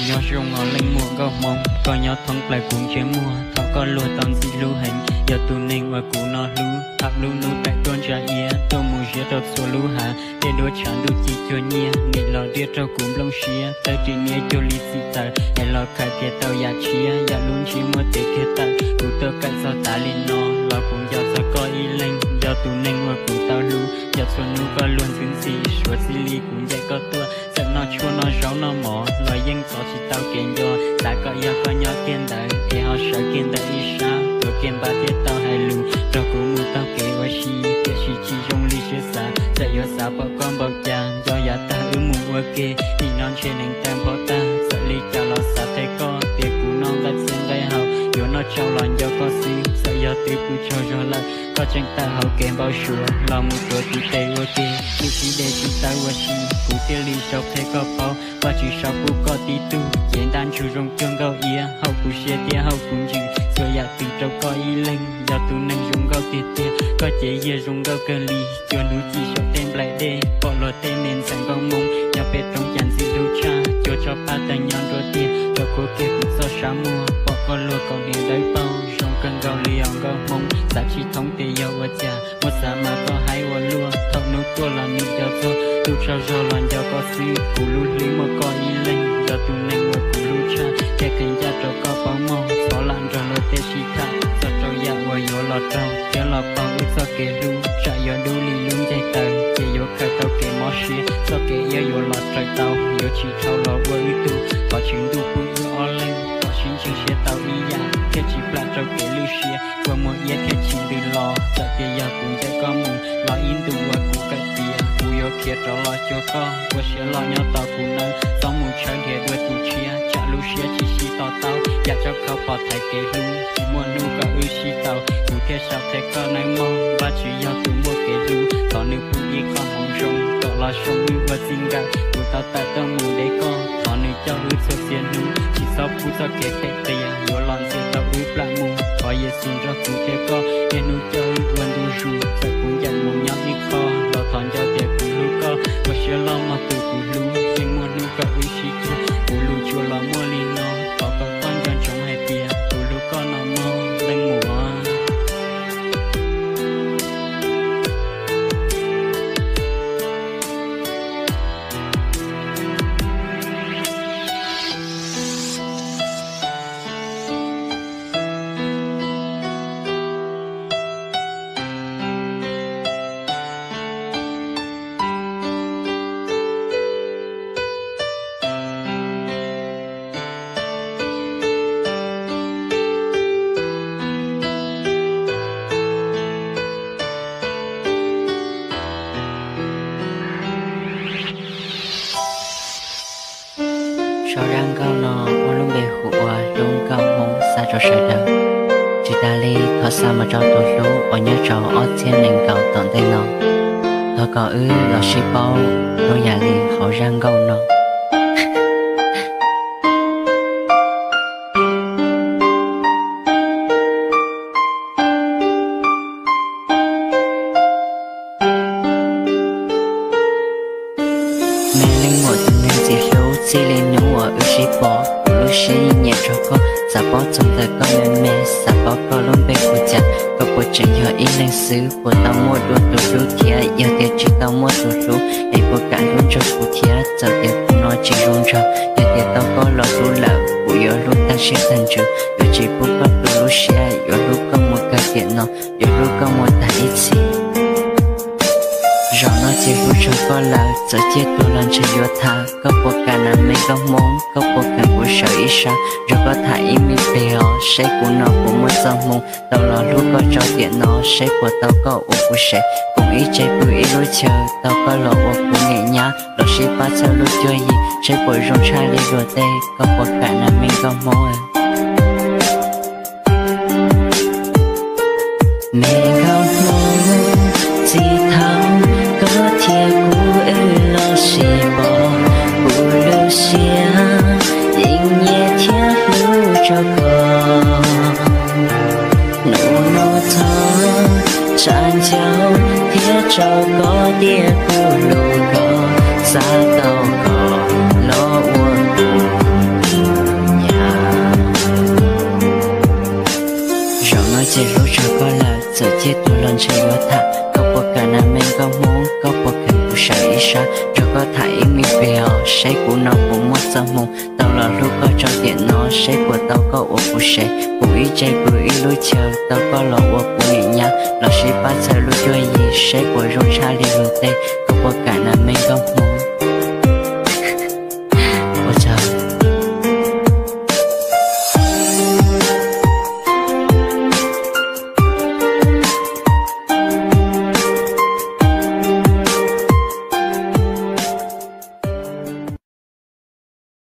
Nyob zoo os leej muam nkauj hmoob, koj nyob thoob plaws kuv ntsej muag, thov koj luag tau ntxim hlub heev, yog tus neeg uas kuv no hlub. Tham lub hnub taim tuaj ntsa iab, tuaj mus ziab rau txhua lub hav, tej duab tshav ntuj ci cuag nyiaj, nim los riaj raug kuv nplooj siab, tawb ris niab cuag li txim tawm, es los khaws kiag tau yam tshiab, yam lub ntsiab muab tes kiag tawm, kuv tuaj kawm txog tas li no, los kuv nco txog koj ib leeg, yog tus neeg uas kuv tau hlub, nco txhua hnub koj luag ntxwv ntxhi, suav txij li kuv ncaim koj tuaj, txawm noj tshuaj noj zaub noj mov los yeej tos tsis tau kev nco, xav kom yog koj nyob kiag ntawd es ho sawv kiag ntawm ib sab, tuav kiag npab thiaj tau hais lus, nrog kuv mus taug kev ua si, tiam sis tsis zoo li siab xav, txawm yuav xav pom koj npaum cas, nco yav tag wb mus ua ke, nim no ntshe neev tawg nphob tag, txawm li cas los xav qhia koj, tias kuv noj nqaij txhia nqaij hau, yuav noj tsau los nco koj xwb, txawm yog twb pw tsaug zog lawm, koj tseem tawm hauv kev npau suav, los mus tuav tus tes ua ke, lwm tib de tsis tawb ua si, kuv thiaj li sau qhia koj paub, Vajtswv sau pub koj tib tug, cev ntaj ntsug zoo cuag nkauj iab, haum kuv siab thiab haum kuv ntsws, txhua yam twg rau koj ib leeg, yog tus neeg zoo nkauj tiag tiag, koj cev yiag zoo nkauj kawg li, cuag hnub ci saum tej nplaim dej, pom luag tej me ntxhais nkauj hmoob, nyob pem roob cas ntxim hlub tshaj, cuag tso pab tawg nyob nruab tiag, rau khuv kiag kuv txoj sab muag, pom koj luag kaus hniav dawb paug, zoo kawg nkaus li os nkauj hmoob, xav tsis thoob tias yog ua cas, muab xav mas koj haib ua luaj, thaum hnub tuaj los nim nco txog, ntuj tsaug zog los nco koj xwb, kuv lub hlwb muaj koj ib leeg, yog tus neeg uas kuv hlub tshaj, thiaj qhia ncaj rau koj paub mog, thov lam nrog luag tej sib tham, txog rau yam uas yuav los raug, thiab los paug wb txoj kev hlub, tsam yuav dub li lub ncaig taws, ces yuav khaws tau kev mob siab, txoj kev iab yuav los raws tau, yuav tsis dhau los ua wb tug, thov Tswv Ntuj pub wb ob leeg, kom sib ntseeg siab tau ib yam, thiaj tsis plam rau kev lwj siab, ua muag iab thiaj tsis ntws los, txawm tias yog kuv ncaim koj mus, los ib ntus uas kuv kawm tiav, kuv yuav khiav rov los cuag koj, ua siab loj nyob tos kuv nawb, txhob mus tshawb dhia dua tus tshiab, tsam lub siab tsis sib to taub, yam tsab khau pom thaiv kev hlub, tsis muaj hnub kom wb sib tau, kuv thiaj sau qhia koj nawb mog, Vajtswv yog tus muaj kev hlub, thov nws pub ib qho hmoov zoo, kom los zoo wb ua txij nkawm, kuv tau tawm tuaj mus de koj, thov nws coj wb txhua txhia hnub, tsis txhob pub txoj kev phem qias, yuav los ntxias tau wb plam mus, thov Yexus nrog kuv thiab koj, niaj hnub coj wb ua ntu zus, txawm kuv ncaim mus nyob ib qho, los thov nco tias kuv hlub koj, ua siab loj mog tus kuv hlub, yeej muaj hnub kom wb sib cuag, kuv lus tsuas los muaj li no, thov kom koj nco ntsoov hais tias kuv hlub koj no mog leej muam. Sau zaj nkauj no muaj lub npe hu ua Hlub Nkauj Hmoob xa rau sawv daws. Tsis tas li thov xa mus rau tus hlub uas nyob rau ob txhiab nees nkaum tom ntej no. Thov kom wb los sib paub zoo yam li hauv zaj nkauj no. Me leej muam tus neeg ntxim hlub, txij li hnub uas wb sib pom, kuv lub siab yeej nyiam rau koj, xav paub txog ntawm koj me me, xav paub koj lub npe hu cas, koj puas tseem yog ib leeg xwb, puas tau muaj dua tus hlub thiab, yog tias tsis tau muaj tus hlub, es puas kam hlub nrog kuv thiab, txawm tias kuv no tsis zoo nraug, yog tias tau koj los hlub lawm, kuv yuav hlub tag siab tag ntsws, yuav tsis pub koj tu lub siab, yuav hlub koj mus kawg tiam no, yuav hlub koj mus tag ib txhis. Zaum no ces hlub tshua koj lawm, txawm ciaj tuag los ntshe yuav tham, koj puas kam na me nkauj hmoob, koj puas kam kuv sawv ib sab, nrog koj tham ib me pliag os, seb kuv no puas muaj txoj hmoo, tau los hlub koj rau tiam no, seb puas tau koj ua kuv sev, koom ib tse pw ib lub chaw, tau koj los ua kuv niam nyab, los sib pab txhawb lub cuab yig, seb puas zoo tshaj li luag tej, koj puas kam na me nkauj hmoob. Me nkauj hmoob, txij thaum koj thiab kuv wb los sib pom, kuv lub siab yeej nyiam thiab hlub rau koj. Hnub no thov tshav ncaus thiab tso koj tias kuv hlub koj, xav tau koj los ua kuv txoj hmoo. Tau los hlub koj tso tiam no, saib puas tau koj ua kuv sev. Kuv ib tse pw ib lub chaw, tau koj los ua kuv niam nyab. Los sib pab txhawb lub cuab yig, saib puas zoo tshaj li luag tej. Koj puas kam nas me nkauj hmoob?